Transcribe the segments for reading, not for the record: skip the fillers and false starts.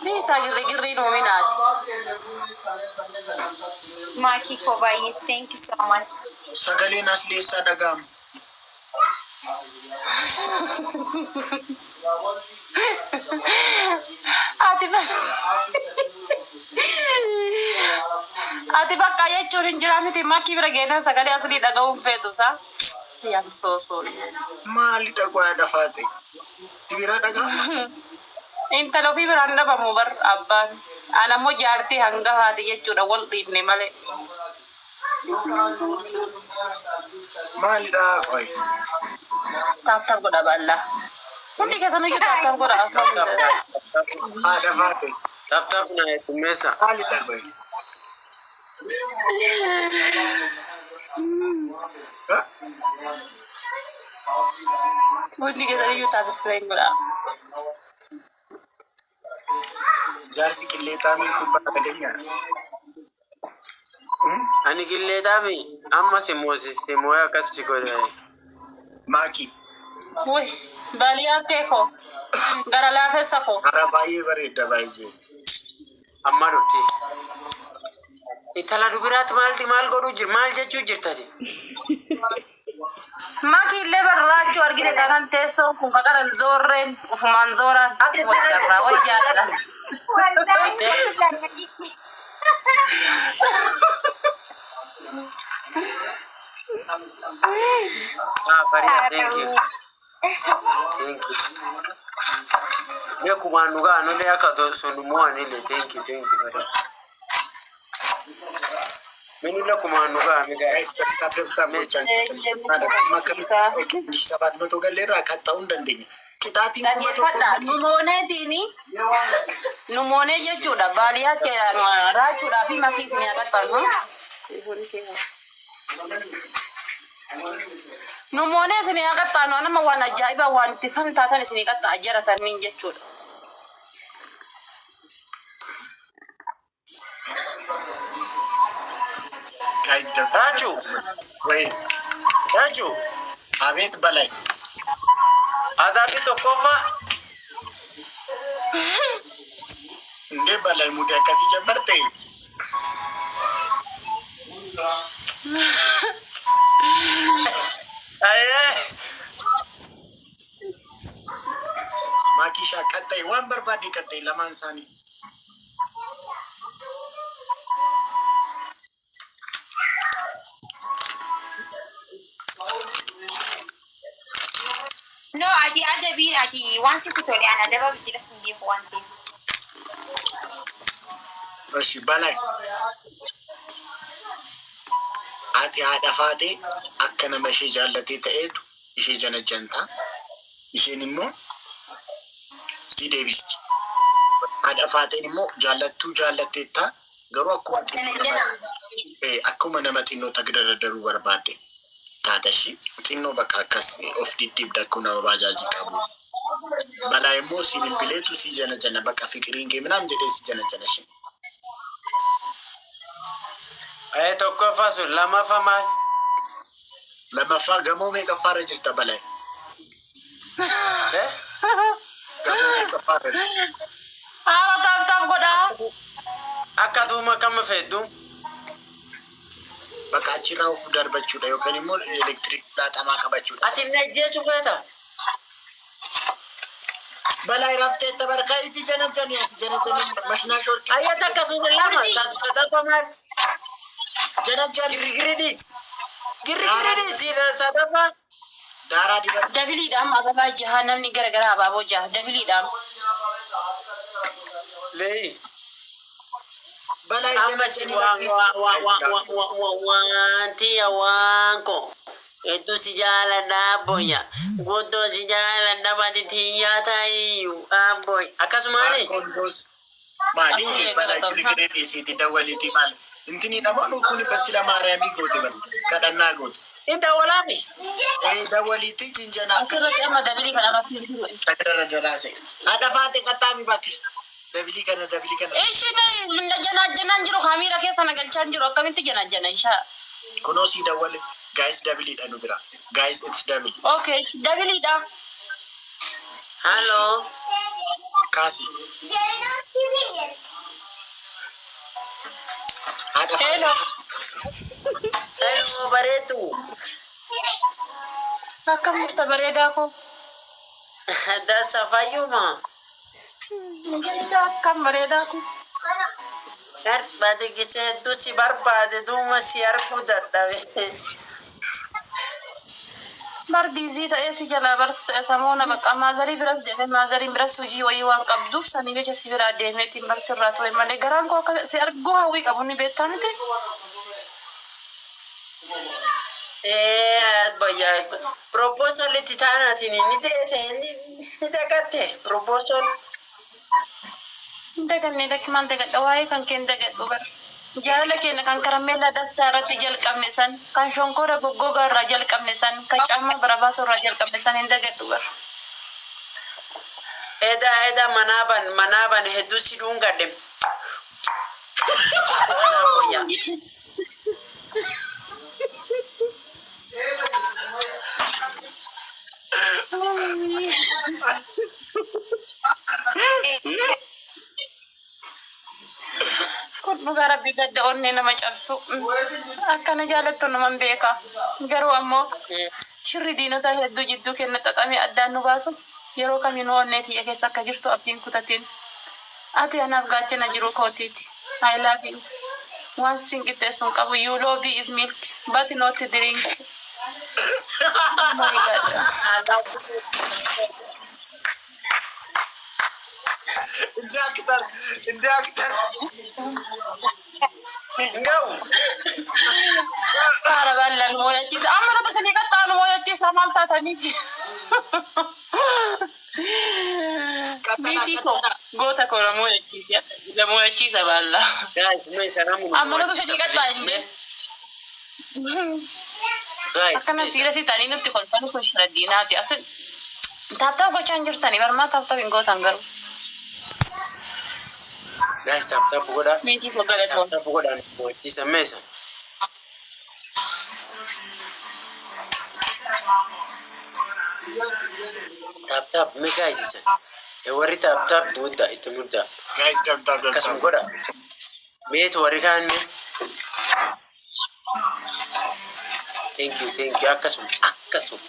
Dhiisaa girrigirriin uuminaati. Maakii koo baay'ee thank you so much. Sagaleen asli eessaa dhaga'ama? Ati ati bakka jechuun hin jira miti makii bira geenan sagalee aslii dhaga'uun feetu sa. I'm so sorry. Maali dhagwaa dhafaate? Si biraa dhaga'ama? Intala ofii biraan dhabamu bar abbaan. Ana immoo jaartii hangafaati jechuudha wal dhiibne malee. Maalidha qoy? Tap tap godha baallaa. Hundi keessan iyyuu tap tap godha. Haadha faate. Tap tap na heddummeessa. Maalidha qoy? Ha? Hundi keessan iyyuu subscribe godha. Jaarsi qilleexaamii kubbaa dhageenyaa. Ani qilleexaami amma si moosiste moo'ee akkas si godhe. Maakii. Wuy baaliyaa kee koo gara laafessa koo. Hara baay'ee bareedda baay'ee. Amma dhufti. Intala dubiraatti maalti maal godhuu jir maal jechuu jirtati? Maki illee barraachuu argite taanaan teessoon kun kaqaran zoorreen ufumaan zooraan way carraa way jaalala. Wallaahi jaalladhi. Ah, Farida, thank you. Thank you. Mee kumaan dhugaa anullee akka sun mo'anillee thank you, thank you Farida. Minullee kumaan dhugaa mi gaa. Guys, tap tap tap gochaa ሰባት መቶ galleerraa qaxxa'uu hin dandeenya. Qixaatiin kuma tokko Dhaggeeffadha numooneetiini numoonee jechuudha baaliyaa kee raachuudhaa fi makii isin haa qaxxaanu. Numoonee isin haa qaxxaanu nama waan ajaa'ibaa waan itti fantaatan isin qaxxaa jarataniin jechuudha. Guys, tap Raachuu, ወይ Raachuu. አቤት በላይ Adabbi tokkoffaa እንዴ በላይ ሙዲ akkasii ጀመርቴ Ayee. ማኪሻ ቀጣይ waan barbaadde ቀጣይ lamaan isaanii No, ati adabiin ati waan sitti tole ana adaba jira sin beeku waan ta'eef. እሺ በላይ ati haadha faatee akka nama ishee jaallatee ta'eetu ishee janajjantaa isheen immoo si deebisti. Haadha faateen immoo jaallattuu jaallatteetta garuu akkuma xinnoo Janajjana. akkuma nama xinnoo tagdardaruu barbaadde taata ishee xinnoo bakka akkas of dhidhiibda akkuma nama baajaajii qabu. Balaa immoo si bilbileetu si janajana bakka fikiriin kee ምናምን jedhee si janajana ishee. Ayee tokkoffaa sun lammaffaa maal? Lammaffaa gamoo meeqaffaarra jirta balaa? Eh? Gamoo meeqaffaarra jirta? Haala tap tap godhaa. Akka duuma kama feetu. Bakka achirraa of darbachuudha yookaan immoo elektiriik xaxamaa qabachuudha. Ati na ajjeesuu feeta? Balaa raftee barkaa itti janajani ati janajani mashinaa shorkii. Ayee takka sun lama sadaffaa maal? Janajani Girgirri dhiisi. Girgirri dhiisi sadaffaa. daaraa diba Dabiliidhaan asafaa jaha namni gara gara abaaboo jaha dabiliidhaan. Leeyi. Balaa Amma si janajani waan waan waan waan wanti waan ko. Hedduu si jaaladha abboyya. Guddoo si jaaladha badi tiyyaa ta'iyyuu abboy. Akkasumaani. Kondos maali Asii balaa eegala girgirri dhiisiiti dawwaliiti maali? Intini namoonni kun basila maariyaamii goote bara kadhannaa goote. Inta walaami. Ee dawwaliiti jinjana akkas Asirratti amma dabilii kana irratti tagarara daraase. Haadha faate qaxxaami bakki. Dabilii kana dabilii kana. Ishiin janajjanaan jiru kaamiira keessa na galchaan jiru akkamitti janajjana ishaa. Kunoo sii dawwale. Guys dabiliidha nu bira. Guys, it's double. Okay, dabiliidha. Hello. Kaasi. Haadha Hello. Faaxee. Hello, bareedu. Akkam jirta bareedaa koo? Dasa fayyuma. Jirta akkam bareedaa koo? Bade gisee hedduu si barbaade, duuma si arguu dadhabe. Bar busy ta'ee si jalaa bar samoona bakka maazarii biras deeme, maazariin biras hojii wayii waan qabduuf sanii jecha si biraa deemeetiin bar sirraa ture malee garaan koo akka si arguu hawwii qabu ni beektaa miti. Ee, bayya proposal itti taanaatiin ni deete, ni dagatte proposal. Hin daganne, lakki, maal dagadha? Waa'ee kan kee hin dagadhu bar. Jaalala keenya kan karameellaa dastaa irratti jalqabne san, kan shonkora goggogaa irraa jalqabne san, kan caammaa barabaasoo irraa jalqabne san hin dagadhu bar. Eda eda manaaban manaaban hedduu si dhungadhe. Boyya. Kun dhugaa rabbi gadda onnee nama cabsu. Akkana jaalattu naman beeka. Garuu ammoo shirri diinota hedduu jidduu kenna xaxamee addaan nu baasus, yeroo kamiinuu onnee tiyya keessa akka jirtu abdiin kutatiin. Ati anaaf gaachana jiru kootiiti. I love you. Waan sin qixxeessu hin qabu. You love is milk but not drink. Oh my God. እንደ actor፣ እንደ actor. Nga'u. Haara bal'aan mooyachiisa. Amma nuti isinii qaxxaanu mooyachiisa maal taataniif? Biitii koo, goota koo, na mooyachiisa. Na mooyachiisa baalla. Guys, mee sanamu. Amma nuti isinii qaxxaa hin Guys, Akkana siira si ta'anii nutti kolfan kun shira diinaati. As tap tap gochaa hin jirtani. Barmaa tap tap hin gootan garuu. Guys, tap tap godhaa. Meetii koo, galatoon. Tap tap godhaa, mo'achiisa meesa. Tap tap mee guys isa. Warri tap tap muddaa itti muddaa. Guys, tap tap. Akkasuma godha. Meetu warri kaan mee. Thank you, thank you, akkasuma akkasuma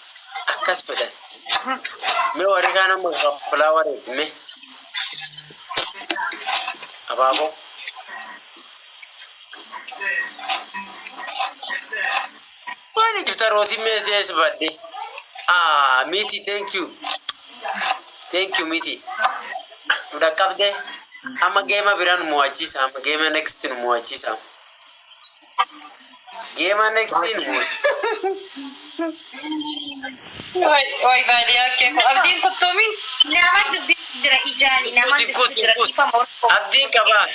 akkas fedhan. Mee warri kaan amma flower mee. Abaaboo. Maali giftarootiin mee sees badde? Ah, miti, thank you. Thank you, miti. Nu dhaqqabde, amma geema bira nu mo'achiisa, amma geema next nu mo'achiisa. Geema next nu mo'achiisa. Way way, baadiyyaa kee koo abdiin kuttuumin. Nama dubbisu jira ijaani, nama Kuti dubbisu kuti jira kuti. dhiifama ol. Abdiin qabaa.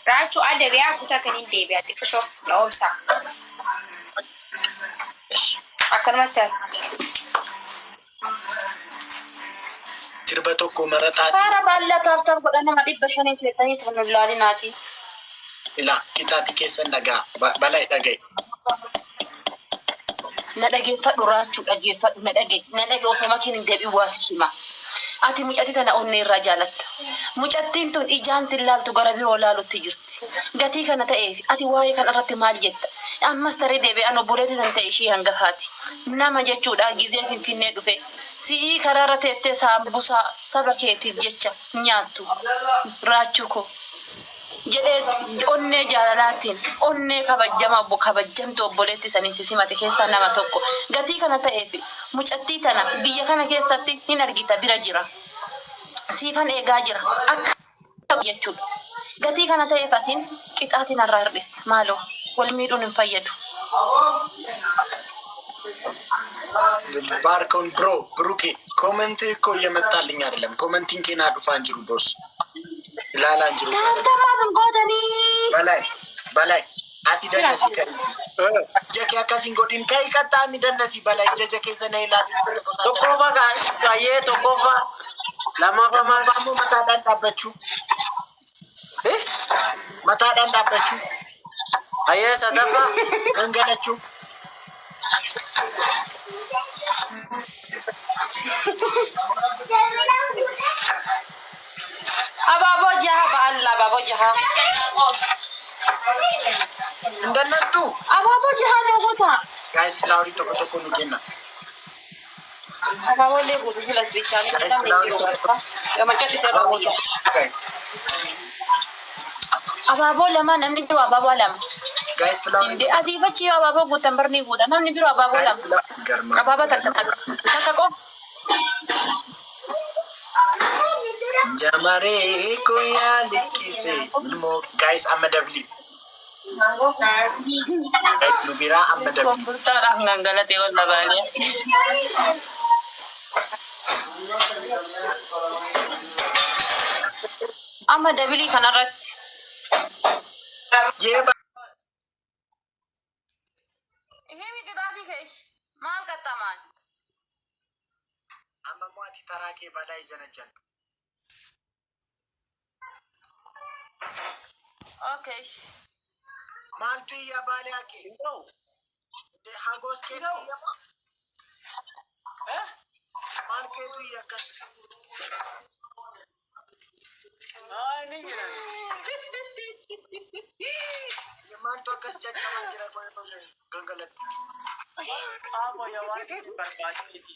Raachuu adabiyaa kutaa kan hin deebi'a xiqqishoo na oomsa. Akkanumatti haala. Sirba tokko marataati. Haara baallaa tap tap godha, nama 500 teessanii tun nu laalinaati. Ilaa qixaati keessan dhagaa balaa dhagaye. Na dhageeffadhu raachuu, dhageeffadhu, na dhage, na dhage, osoo makiin hin deebiin waa si hima. Ati mucatti tana onnee irraa jaalatta. Mucattiin tun ijaan sin laaltu, gara biroo laalutti jirti. Gatii kana ta'eef ati waa'ee kana irratti maal jetta? Ammas taree deebi'an obboleettii tan ta'e ishii hangafaati. Nama jechuudha gizee Finfinnee dhufe. Si'ii karaarra teettee saambusaa saba keetiif jecha nyaattu, raachuu koo, jedheet onnee jaalalaatiin onnee kabajjama obbo kabajjamtu obboleetti saniin si simate keessaa nama tokko. Gatii kana ta'eef mucattii tana biyya kana keessatti hin argita, bira jira. Siifan eegaa jira akka jechuudha. Gatii kana ta'eef atiin qixaatiin irraa hir'isi, maaloo wal miidhuun hin fayyadu. ባርከውን bro ብሩኬ comment እኮ እየመጣልኝ አይደለም። Commentiin keenaa dhufaan jiru, boss ilaalaan jiru. Tap tap hin gootanii. በላይ በላይ ati dannasi ka'i. Ija kee akkas hin godhin, ka'i, qaxxaami dannasi balaa ija keessa na ilaali. Tokkoffaa kaayyee, tokkoffaa, lammaffaa maal? Lammaffaa immoo mataadhaan dhaabbachuu. Eh? Mataadhaan dhaabbachuu. Hayyee, sadaffaa. Gangalachuu. Abaaboo jaha ba'alla abaaboo jaha. Hin dallattu? Abaaboo jaha nu guuta. Guys, flowerii tokko tokko nu kenna. Abaaboo illee guutu silas bichaanii Guys, jedhamne flowerii jiru tokko barsa. Gama callisee irraa abaaboo biyya. tokko guys. Abaaboo lama namni jiru abaaboo lama. Guys, flowerii Inde tokko. asii fachi yoo abaaboo guutan barni guuta namni biroo abaaboo Guys, lama. flowerii garmaa. Abaaboo takka takka takka qofa. Jamaree koo yaa likkise ilmoo guys amma dabli. Guys, nu biraa amma dabli. Komburtaadhaaf gangalatee ol labaanii. Amma dabilii kanarratti. Yee Himi qixaatii keesh maal qaxxamaan? Amma immoo ati taraa kee balaa ija najjantu. Okay. Maaltu iyya baalee kee? Hin ga'u. Inde hagos Hin keetu ga'u. iyya moo? Eh? Maal keetu iyya akkas? Haa ni jira. Maaltu akkas caccabaa jira gangalatti? Abboyya waan isin barbaadu miti.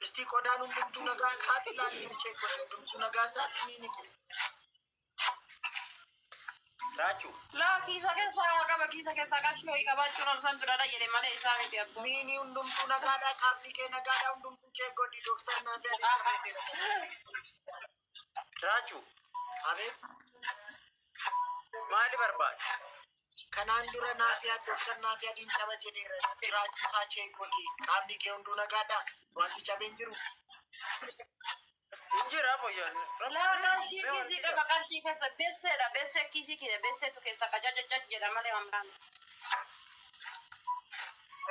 Isti qodaan hundumtuu nagaa isaati ilaalii ishee godhe hundumtuu nagaa isaati miini kee. Raachuu. Laa kiisa keessaa qaba kiisa keessaa qarshii wayii qabaachuun ol san dura jedhe malee isaa miti abbo. Miini hundumtuu nagaadhaa qaamni kee nagaadhaa hundumtuu chee godhi dooktar naaf yaadee cabeeteera. Raachuu. Abeet Maali barbaada? Kanaan dura naaf yaad dooktar naaf yaadiin caba jedheera jiraachuu isaa chee godhi qaamni kee hunduu nagaadhaa wanti cabeen jiru. Hin jira abboyya. Laa qarshii kiisii qaba qarshii keessa beesseedha beessee kiisii kiyya beesseetu keessa qacacacac jedha malee waan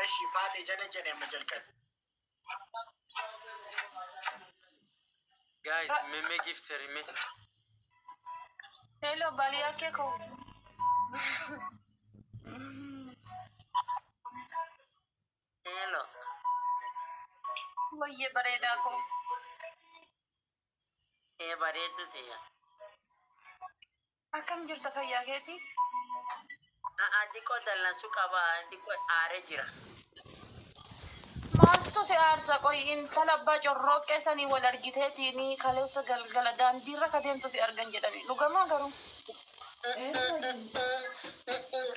Eshi faatee jana jedhe amma jalqabe. Guys, meme gifter me. Hello baliyaa kee koo. Hello. Wayyee bareedaa koo. Ee bareedu siya. Akkam jirta fayyaa keessi? Aa xiqqoo dallansuu qaba xiqqoo aaree jira. Maaltu si aarsa qoy intala abbaa corrooqqee sanii wal argiteetiin kaleessa galgala daandiirra ka deemtu si argan jedhame dhugamaa garuu.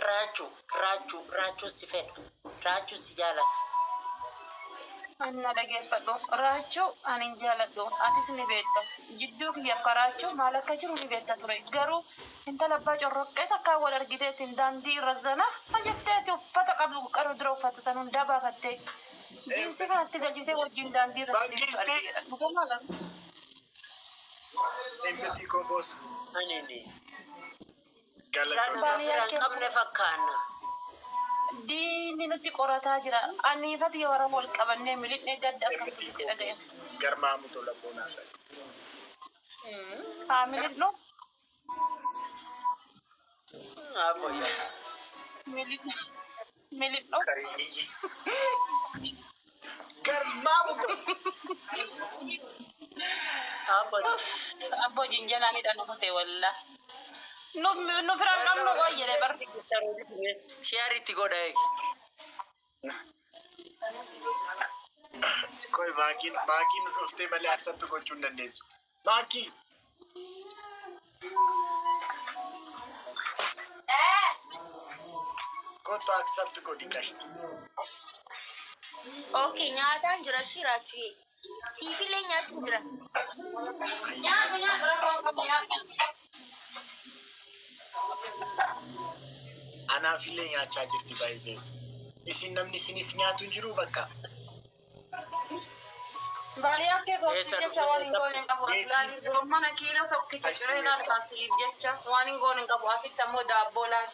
Raachuu raachuu raachuu si fedha. Raachuu si jaalata. Anna dhageeffadhu raachuu ani hin jaaladhu atis ni beekta jidduu kiyyaaf karaachuu maal akka jiru ni beekta ture garuu intala abbaa corroqqee takkaan wal argiteetiin daandii irra zana jetteeti uffata qabdu qaru dura uffatu san hundaa baafattee jiinsii kanatti galchitee wajjin daandii irra deemtu arge jedhan dhugamaa garuu. Emmitii koo boos Ani ni. galatoon. Nama fira hin qabne fakkaanna. Diinni nutti qorataa jira. Aniifati warra wal qabannee miliqnee gadda akkamtu Emmitii nutti koo dhaga'e. boos garmaamu tola foonaa. Haa miliqnu. Abboyya. Miliqnu. Miliqnu. Saree garmaamu koo. Abboyya. Abboo jinjanaa miidhaan nu kute walla. Nu firaan qabnu qoy jedhe bar. Share itti godha eegi. Koi maakiin maakiin nu dhuftee malee accept gochuu hin dandeessu. Maakii kottu accept godhi qashti. Okay, nyaataan jira shiraachuu. Siifillee nyaachuun jira. Nyaatu nyaatu rakkoo qabu nyaatu. Anaafillee nyaachaa jirti baay'isee. Isin namni isiniif nyaatu hin jiru bakka. Baaliyaa kee koosii Eessa jecha waan hin goone hin qabu. As laali gommana kiiloo tokkicha ciree laal kaasiif jecha waan hin goone hin qabu. Asitti ammoo daabboo laal.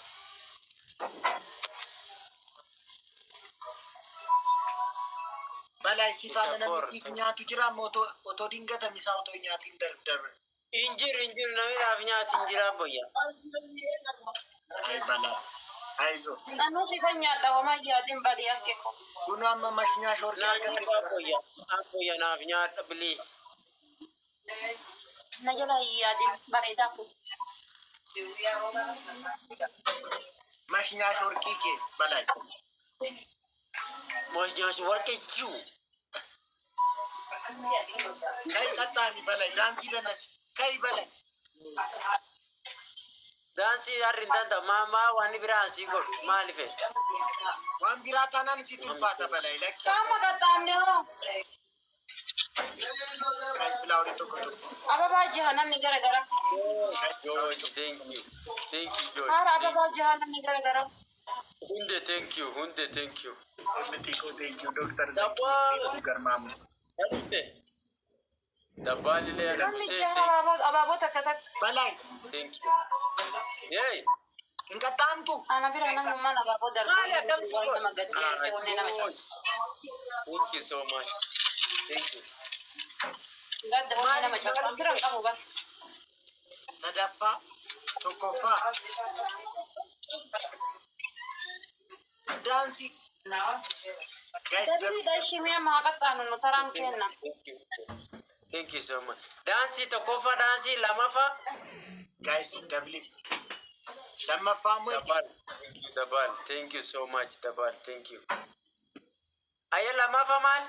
Balaa isiifaa Isa namni koor. siif nyaatu jira amma otoo otoo dingata misaa otoo hin nyaatiin darbe. Hin jiru hin jiru namni naaf nyaati hin jira abboyya. Ay balaa. Ayizoo. Anuu sitan nyaadha homaa yaadin badii akka koo. Kun amma mashinaa shoorkii Naaf argatte. nyaadha abboyya. Abboyya naaf nyaadha please. Na jala yaadin bareedaa kun. Mashinaa shoorkii kee balaa. Mosnyaas warqee jiru. Kai qaxxaami balaa. Daansii danasi. Kai balaa. Daansii harri hin danda'u. Maa waan biraa ansii godhu maali fedhe? Waan biraa taanaan si tulfaata balaa. Lakki. Qaama qaxxaamne hoo. Guys, filaaworii tokko tokko. Ababaa jaha namni gara gara. George, thank you. Thank you, George. Haara ababaa jaha namni gara gara. Hunde, thank you. Hunde, thank you. Miti koo thank you Dr. Dabbaa. Zakii Garmaamu. Hunde. Dabbaalillee Namni adamsee, jaha abaaboo takka takka. Balaa. thank you. Yay. Hin qaxxaamtu. Ana bira namnummaan abaaboo Maali akkam si darbee godhu? nama gaddisiise onnee nama cabsu. Thank you so much. Thank you. Gadda onnee nama cabsu. An bira hin qabu bar. Sadaffaa. Tokkoffaa. Daansii. Guys, Dabiliidha ishii mi'a maa qaxxaanu nu taraan kenna. Thank you. Thank you so much. Daansii tokkoffaa, daansii lamaffaa. guys, dabli. Lammaffaa immoo Dabal. Thank you, Dabal. Thank you so much, Dabal. Thank you. Ayya lamaffaa maal?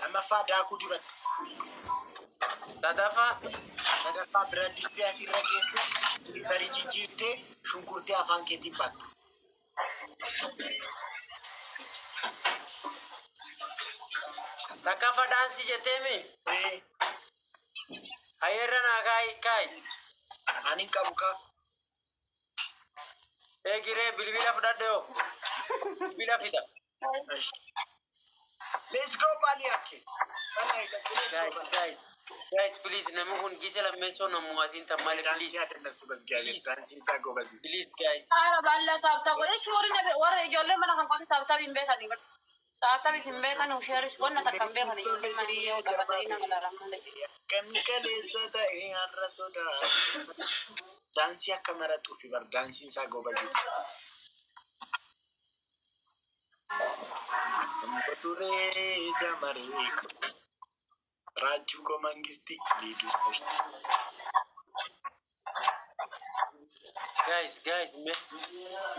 Lammaffaa daakuu dibatta. Sadaffaa. Sadaffaa biradistii asirra keessa barii jijjiirtee shunkurtii afaan keetiin baattu. Takkaffaa daansii jetteemi? Ee, Ayya irra naa kaayi kaayi. ani hin qabu kaa. Eegiree bilbila fudhadhe hoo. Bilbila fida. Let's go Baliake. Balaa let's go. Guys, guys, guys, please namni kun gise lammeessoo namuwaatiin tan malee Daansii please. adannasu basgaalee daansiin isaa gobazi. Please guys. Haara baallaa taaptaa godhe. Ishii warri warra ijoollee mana kan qote taaptaa hin beekani barsi. Taaptaa hin beekani usheeris wanna takka hin beekani ijoollee mana yoo qabatanii nama laalan malee. Kan kaleessa ta'e har'a sodaa. Daansii akka maratuufi bar daansiin isaa gobazi. Turee jamaree raachuu koo mangisti liiduu. Guys, guys, me,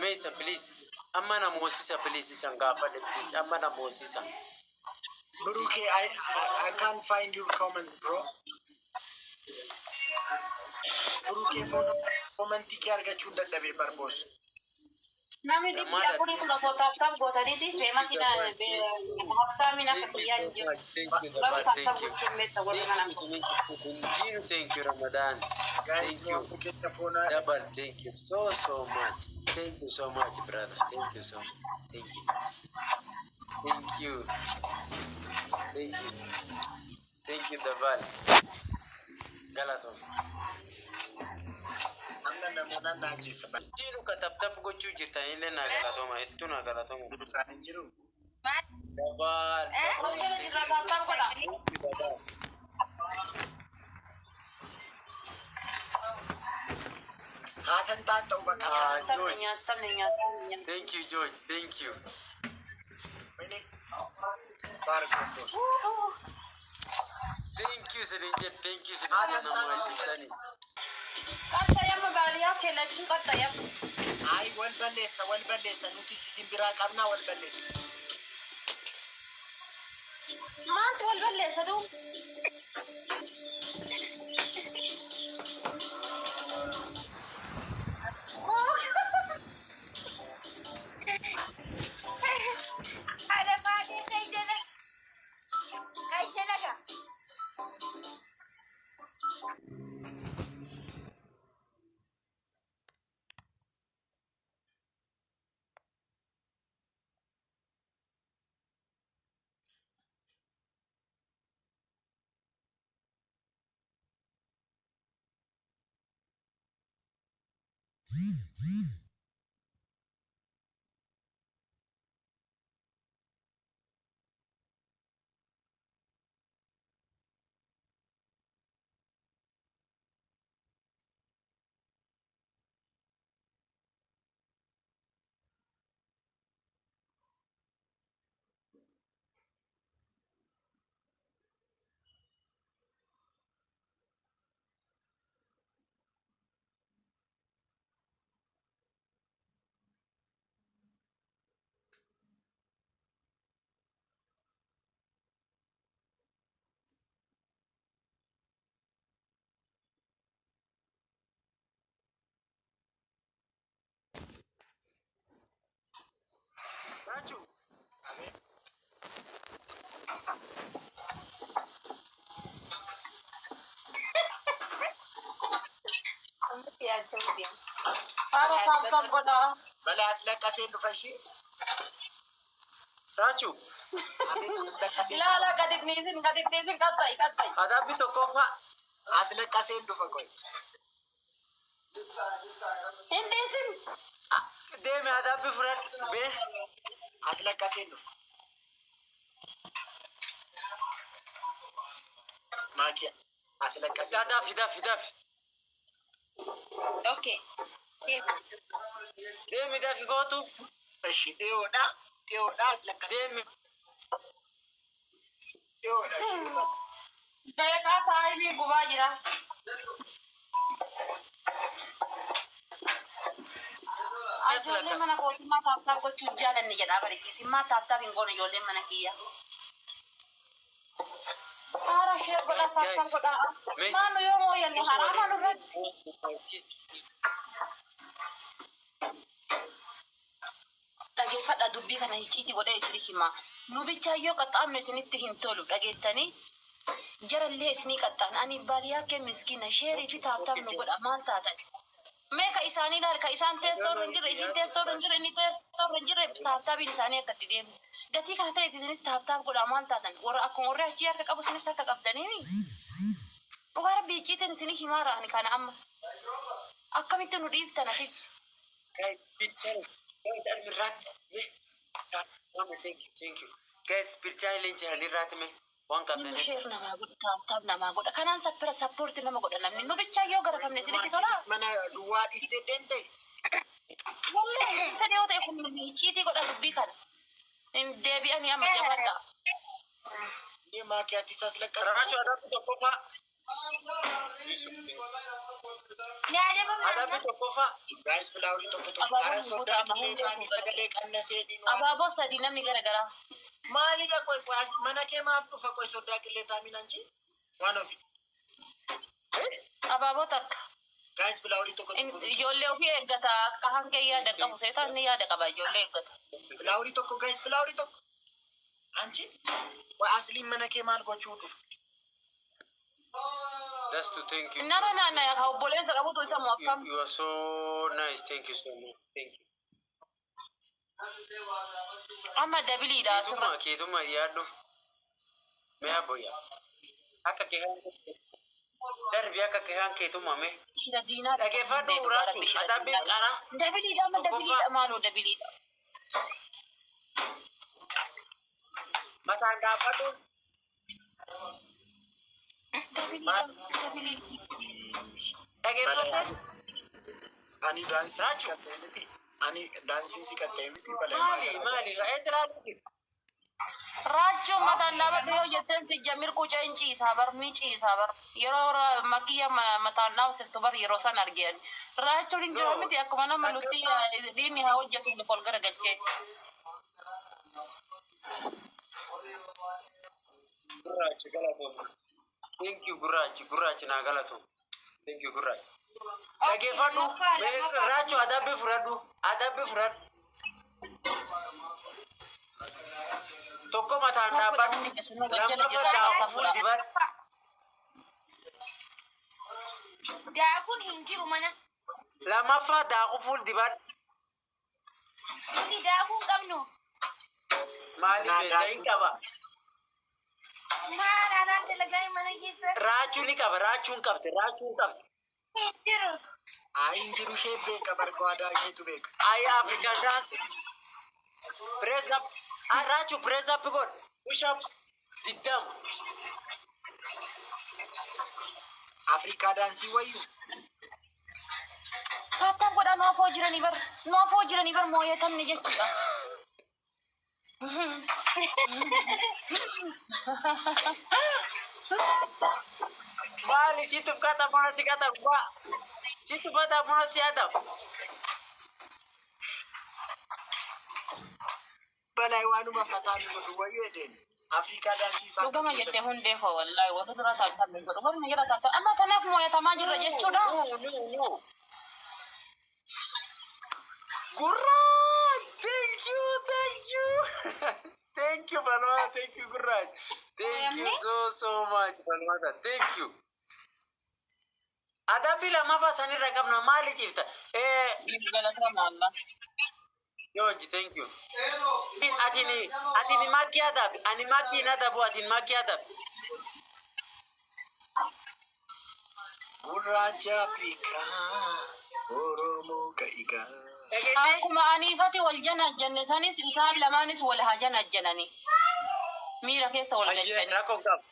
me isa please. Amma na moosisa please isan gaafadhe please. Amma na moosisa. Buruke, I can't find your comment, bro. Buruke, phone commentii kee argachuu hin dadhabee barboos. Namni 400 kun osoo taaptaa gootaniiti feemasi haftaamiin akka Thank you kiyyaa so hin jiru. much. Thank you, Garuu Dabal. taaptaa Thank you. gochuun beekta warri Thank mana you, Isinin Thank you, Ramadan. Guys, Thank you. waan keessa foonaa Dabal, thank you so, so much. Thank you so much, brother. Thank you so much. Thank you. Thank you. Thank you. Thank you, Dabal. Galatom. Amma namoota na ajjeesa Diinu ka tap tap gochuu jirtanillee naa galatoma. Hedduu naa galatoma. baay'ee isaan hin jiru. Dabal. Hojii jirra taaptaa godha. Thank you, Dabal. Haatan taan ta'u bakka Ah, kana. Nyaatamne nyaatamne nyaatamne. Thank you, George. Thank you. Mini baarkontos. Thank you, Sininjet. Thank you, Sininjet. Nama jirtani. Qaxxayama baadiyyaa keellachuu qaxxayama. Ayi wal balleessa wal balleessa nuti isin biraa qabnaa wal balleessa. Maaltu wal balleessa duuba? Haadha baatee kai jala kai jala gaa. Yaad ta'uu deema. Haala tap tap godhaa. Balaa aslaqqaseen dhufa ishee. Raachuu Abeet aslaqqaseen Ilaala gadi dhiisin gadi dhiisin qaxxa'i qaxxa'i. adabbii tokkoffaa. Aslaqqaseen dhufa qoy. Hin dhiisin. Deemi adabbii fudhadhu. Bee. Aslaqqaseen dhufa. Maakiya aslaqqaseen. Dafi dafi dafi. Okay. Deema. Deemi dafi gootu. Ishi dhiyoodha. Dhiyoodha aslaqqaseen. Deemi. Dhiyoodha. Beekaa taa'imii gubaa jira. Ijoolleen mana kootummaa tap tap gochuu hin jaalanne jedhaa barisiisin. Maa tap tap hin goone ijoolleen mana kiyya. Haara share godhaa tap tap godhaa. Maanu yoo mooyanne haraama nurratti. Dhageeffadha dubbii kana icciitii godhee isinif hima. Nu bichaa yoo qaxxaamne isinitti hin tolu dhageettanii. Jarallee isinii qaxxaan ani baadiyyaa kee miskiina share fi tap tap nu godha maal taatan. Mee ka isaanii ilaali ka isaan teessoo irra hin jirre isin teessoo irra hin jirre inni teessoo irra hin jirre tap tapiin isaanii akka itti deemu. Gatii kana ta'eef isinis tap tap godha maal taatan warra akkuma warri achii harka qabu isinis harka qabdaniini. Dhugaa rabbii icciitiin isinii himaara ani kana amma. Akkamitti nu dhiiftan asis. Guys, speed challenge. Guys, almirraatti. Mee. Thank you, thank you. Guys, speed challenge alirraatti mee. Waan Inni qabdanii. share namaa godha tap tap namaa godha kanaan sappira support nama godha namni nu bichaa yoo garafamne isinitti tolaa. Mana duwwaa dhiistee deemte. Wallahi fedhe yoo ta'e kun icciitii godha dubbii kana. Hin deebi'anii amma jabaadha. Ni maakiyaattis aslaqqaseen. Raachuu adabbii tokkoffaa. Ni adabamna Adabbii amma. tokkoffaa. Guys flowerii tokko tokko. Abaaboon Ara hin soddaa guutama killee hundee taa'anii sagalee qannasee diinu. Abaaboo sadii namni garagaraa. Maalidha qoy qoy as mana kee maaf dhufa qoy soddaa qillee taa'anii nanchi? Waan ofi. Abaaboo takka. Guys flowerii tokko tokko. Ijoollee ofii eeggata akka hanqee yaada qabu seetaan ni yaada qaba ijoollee eeggata. Flowerii tokko guys flowerii tokko. Anchi qoy asliin mana kee maal gochuu dhufa? That's to thank you. Nara naannaya ka obboleessa qabutu isa moo akkam. You are so nice. Thank you so much. Thank you. Amma dabiliidha Keetuma asirratti. keetuma yaaddu. Mee abboyya. Akka keekaan darbi akka keekaan keetuma mee. Shira diinaa Dhageeffadhu Raachuu adabbii qara. Dabiliidha amma Tokkoffaa. dabiliidha maaloo dabiliidha. Mataan dhaabbadhu. Dabiliidha dabiliidha. Dhageeffattee. Ani daansiin si Raachuu. qaxxee miti. Ani daansiin si qaxxee miti balaa Maali maali eessa ilaalu? Raachuun mataan dhaabadhu yoo jetteen si jamir qucee hin ciisaa bar ni ciisaa bar yeroo makiyya mataan dhaabsiftu bar yeroo san argeen raachuun hin jiru No. miti akkuma nama nutti diinni haa hojjetu ol garagalcheeti. Gurraachi galatooma. Thank you gurraachi gurraachi naa galatooma. Thank you gurraachi. Dhageeffadhu Lammaffaa Raachuu adabbii fudhadhu adabbii fudhadhu. Tokko mataan dhaabbadhu. Lammaffaa daakuu fuuldibadhu. Daakuun hin jiru mana. Lammaffaa daakuu fuuldibadhu. Nuti daakuu hin qabnu. Maali beektaa hin qaba. Maal anaan dalagaa mana keessa Raachuu ni qaba raachuu hin qabde raachuu hin qabde. hin jiru. Ayi hin jiru ishee beeka bargaadaa isheetu beeka. Ayi African dance. Press up. Ah, Raachuu press up godh. Push ups. 20. Afrikaa daansii wayyuu. Tap tap godhaa nu afoo jiranii bar nu afoo jiranii bar mooyatamne jechuudha. Maali si tuffata mana si qata gubbaa. Si tuffata mana si adabu. Balaa waanuma fataa nu godhu wayyuu edeen. Afrikaa daansii isaa. Dhugama jettee hundee koo wallaahi warra dura tap tap hin godhu warri jala tap tap amma kanaaf mooyatamaa jirra jechuudha. No, no, no. Gurraach! Thank you, thank you. Thank you, Balma. Thank you, Gurraach. Thank you so, so much, Balmata. Thank you. Adabbii lammaffaa sanirra qabna, maali ciifta? Galatama Allah. George, thank you. Atini makii adabi, ani makii hin adabu, atini makii adabi. Gurraacha Afrikaa Oromoo ka'igaa. Dhageettee? Akkuma aniifati wal janajjanne sanis isaan lamaanis wal haa janajjanani. Miira keessa wal Ayyee, galchani. rakkoo qabu.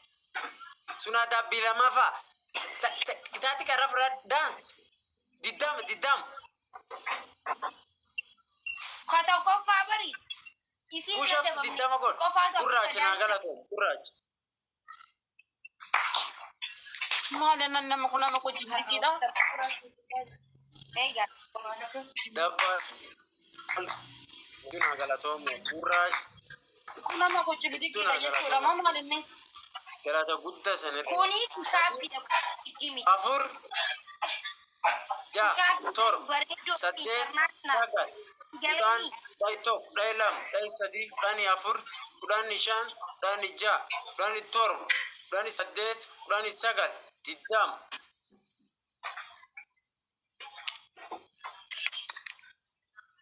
Sun adabbii lammaffaa. Isaati karra fudhadhu dance. Diddama diddama. Ka tokkoffaa bari. Isiin Push ups adabamne 20 godhu. qofaatu Gurraacha naa dance. galatoo gurraacha. Maali nama kun nama kuchisiidha. Egaa. Dabba. Naa galatoomu gurraacha. Kun nama kuchisiidha jechuudha. Moo maal inni? Galata guddaa sanirra. Kuni push-upidha miti. Afur. Ja'a. Torba. Bareedduu Saddeet. Sagal. 10, 11, 12, 13, 14, 15, 16, 17, 18, 19, 20.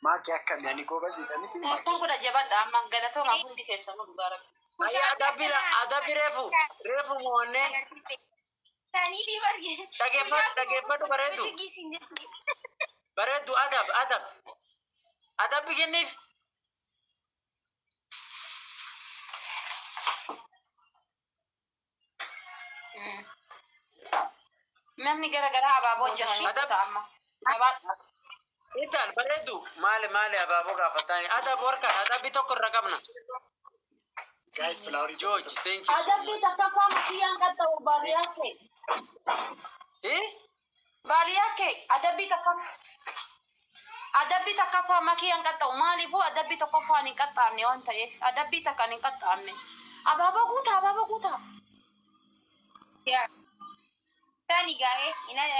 Maakii akkamii ani goobaziidha miti Kun kudha jabadha amma galatooma hundi keessanuu dhugaa rabbi. Ayya adabbii adabbii reefu reefu mo'annee Sanii fi barge. Dhageeffadhu dhageeffadhu bareeddu bareeddu adab adab adabbi kenniif. Namni gara garaa abaaboo hojjetanii Adab. kutaa amma. Jabaadha. Intal bareeddu maali maali abaaboo gaafatani adab warqa adabbii tokko irra qabna. Guys, flowerii. George, thank you so Adabbii much. takkaffaa mukiyyaan qaxxa'u baaliyaa kee. Eh? Baaliyaa kee adabbii takkaffaa. Adabbii takkaffaa makiyyaan qaxxa'u maaliifuu adabbii tokkoffaan hin qaxxaamne waan ta'eef adabbii takkaan hin qaxxaamne. Abaaboo guutaa, abaaboo guutaa. Sani gaa'ee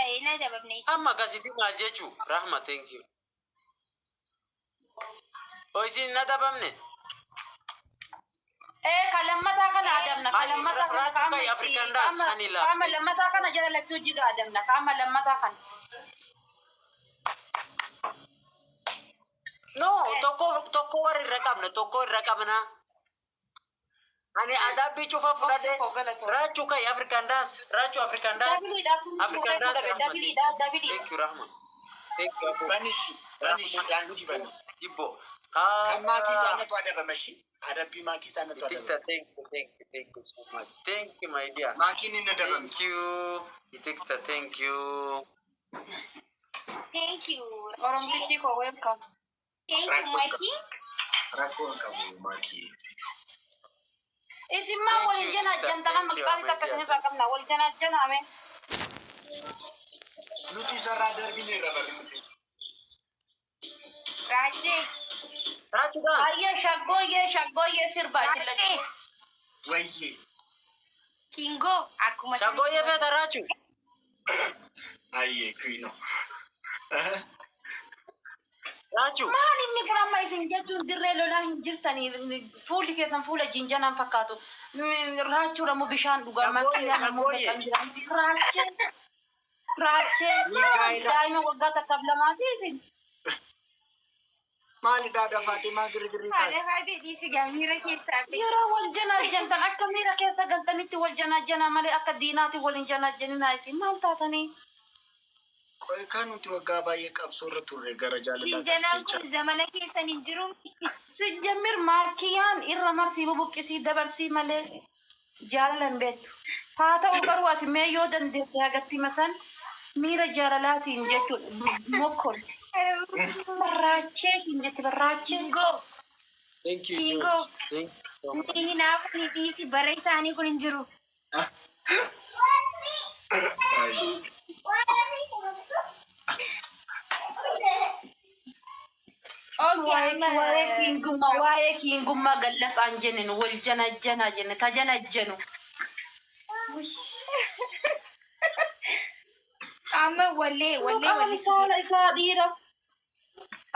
hin adabamne isin. Amma akkasitti maal jechuu? Rahma, thank you. O isin hin adabamne? Ee, ka lammataa kana adabna, ka Ani lammataa kana raatu qaama kai African dance qaama ani qaama laafte. lammataa kana jala lachuu jiga adabna, qaama lammataa kana. No, tokko tokko warri irra qabna, tokko irra qabna. Ani adabbii cufa Obsi fudhadhe. koo galatoo. Raachuu kai African dance, raachuu African dance. Dabiliidha kun African dance fudhate Rahma. dabiliidha dabiliidha. Thank you Rahma. Thank you Abu. Banishi banishi daansii bani. Jibbo. Kan maakii Ah. isaanatu adabama shi. Adabbii maakii isaanatu Itikta, adabama. thank you, thank you, thank you so much. Thank you, my dear. Maakiin hin adabamtu. Thank you. Itikta, thank you. Thank you. Oromtittii koo welcome. Thank you, my king. Rakkoo hin qabu maakii. Isin maa Thank waliin you, jana Itikta. ajjantan amma Thank you, qixaatii my takka dear. isinirraa qabna wal jana ajjanaame. Nuti isarraa darbineerra barri nuti. Raajee. Raachuu dance. Ayyee shaggooyyee shaggooyyee sirbaa isin Raajee. lachuu. Wayyee. Kingoo akkuma Shaggooyyee feeta raachuu. Ayyee kuino. Raachuu. Maal inni kun amma isin jechuun dirree lolaa hin jirtanii fuulli keessan fuula jinjanaan fakkaatu. Raachuudha moo bishaan dhugaa Shaggooyyee, makiinaan immoo shaggooyyee. kan jiran raachee raachee Mikaa'ela. daa'ima waggaa takkaaf lamaati isin. Maalidhaa dafaatee maa girgirii Haadha taasisa? faatee dhiisi gaa miira keessaa fi. Yeroo wal janajjantan akka miira keessa galtanitti wal janajjanaa malee akka diinaatti wal hin janajjaninaa isin maal taatanii? Qoy kan nuti waggaa baay'ee qabsoo irra turre gara jaalalaa Jinjanaan jecha. kun zamana keessan hin jiru. Sijjammir maakiyaan irra marsii bubuqqisii dabarsii malee jaalala hin beektu. Haa ta'u garuu ati mee yoo dandeette hagatti masan miira jaalalaatiin jechuudha mokkol. Barraachee siin jetti barraachee. Kingoo. Thank you, Kingoo. George. Thank you so much. Ni hinaafu ni dhiisi bara isaanii kun hin jiru. Ayyee. Okay, Waa'ee amma waa'ee kiingummaa waa'ee kiingummaa gallafaan jenneen wal janajjanaa jenne tajanajjanu. Amma wallee wallee Qaama wallee saala isaa dhiira.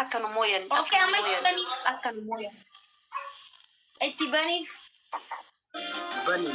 Akka nu mooyan. Okay, Akka nu amma itti mooyan. baniif. Akka nu mooyan. Itti baniif. Bani.